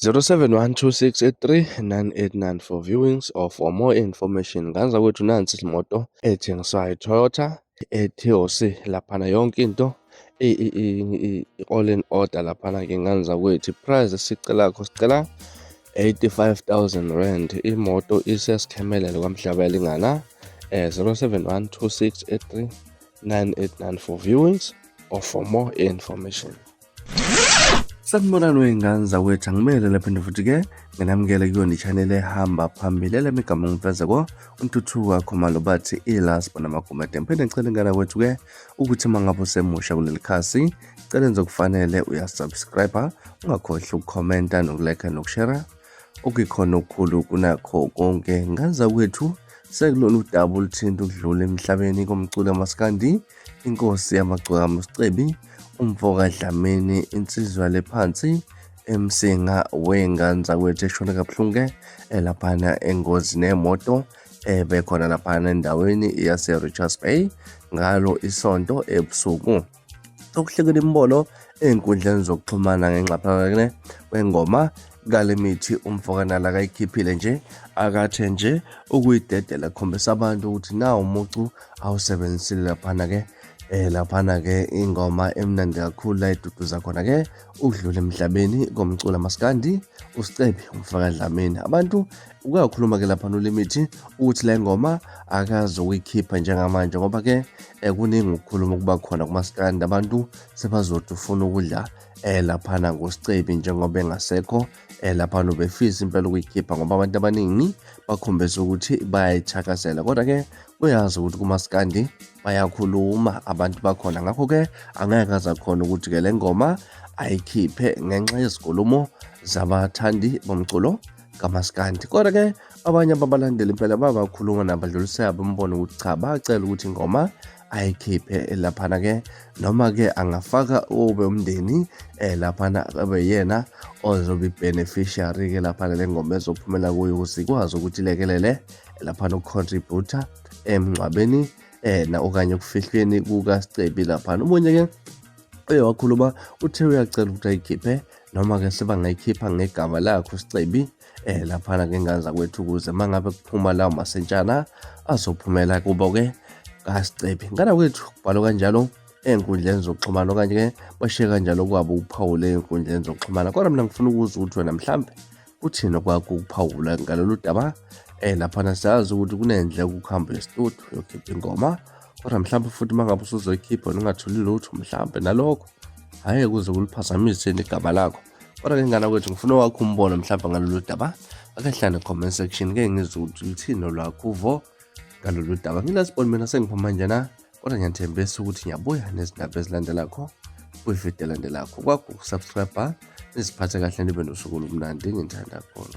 0712683989 for viewings or for more information. Nganza kwethu nansi imoto ethengiswayo iToyota eTOC laphana yonke into all in order laphana ke nganza kwethu. Price sicela 85,000 rand. Imoto isesikhemelele kwamhlaba elingana 0712683989 for viewings or for more information. Sanibonani wey'ngane wethu, angimele lapha futhi-ke nginamukele kuyona i-channel ehamba phambili elemigama ngiveze ko uNtuthuko Khumalo bathi iLaspo namagumede. Ngiphinde ngicela ingane wethu-ke ukuthi uma ngabe usemusha kuleli khasi cela enze okufanele uyasubscribe, ungakhohlwa ukukhomenta nokulike nokushare okuyikhona okukhulu kunakho konke. Ngaza kwethu sekulona udaba oluthinta ukudlula emhlabeni komculo kamaskandi, inkosi yamagculo Msicebi, umfoka Dlamini, insizwa lephansi emsinga wey'ngane kwethu eshona kabuhlungu laphana engozini yemoto bekhona laphana endaweni yase-Richards Bay ngalo isonto ebusuku. Okuhlekela imbono ey'nkundleni zokuxhumana ngenxaphakane kwengoma ngale mithi umfoka nala akayikhiphile nje akathe nje ukuyidedela khombisa abantu ukuthi nawo umucu awusebenzisile laphana-ke ingoma emnandi kakhulu la iduduza khona-ke ukudlula emhlabeni komculo maskandi uSicebi umfoka Dlamini. Abantu uyakhuluma-ke laphana ulimithi ukuthi le ngoma akazi ukuyikhipha njengamanje ngoba-ke kuningi ukukhuluma ukuba khona kumaskandi. Abantu sebazothi ufuna ukudla laphana ngoSicebi njengoba engasekho laphana ubefisa impela ukuyikhipha ngoba abantu abaningi bakhombisa ukuthi bayayithakazela, kodwa-ke uyazi ukuthi kumaskandi bayakhuluma abantu bakhona. Ngakho-ke angeke aze khona ukuthi-ke le ngoma ayikhiphe ngenxa yezinkulumo zabathandi bomculo kamaskandi. Kodwa-ke abanye ababalandeli impela bakhuluma nabadlulisayo bembona ukuthi cha, bacela ukuthi ingoma ayikhiphe laphana-ke noma-ke angafaka ube umndeni laphana abe yena ozobe i-beneficiary-ke laphana le ngoma ezophumela kuyo ukuze ikwazi ukuthi ilekelele laphana ukucontribute emngcwabeni okanye okufihlweni kukaSicebi laphana. Omunye-ke uye wakhuluma uthe uyacela ukuthi ayikhiphe noma-ke sebangayikhipha ngegama lakho Sicebi laphana-ke ngaza kwethu ukuze uma ngabe kuphuma lawo masentshana azophumela kubo-ke kaSicebi. Ngana kwethu kubhalwa kanjalo ey'nkundleni zokuxhumana okanye-ke bashiye kanjalo kwabo ukuphawula ey'nkundleni zokuxhumana. Kodwa mina ngifuna ukuza ukuthi wena mhlambe uthini kwakho ukuphawula ngalolu daba laphana. Siyazi ukuthi kunendlela ukuhamba esitudio yokhipha ingoma, kodwa mhlawumbe futhi uma ngabe usuzoyikhipha ungatholi lutho mhlawumbe nalokho hhayi kuze kuliphazamise igama lakho. Kodwa-ke ngana kwethu ngifuna wakho umbono mhlawumbe ngalolu daba, akahlane comment section ke ngizwe ukuthi luthini lwakho uvo ngalolu daba. NgiLaspo mina sengiphuma njena, kodwa ngiyathembisa ukuthi ngiyabuya nezindaba ezilandelakho kwividiyo elandelakho. Kwakho ukusubscribe, niziphathe kahle nibe nosuku olumnandi, ngithanda kakhulu.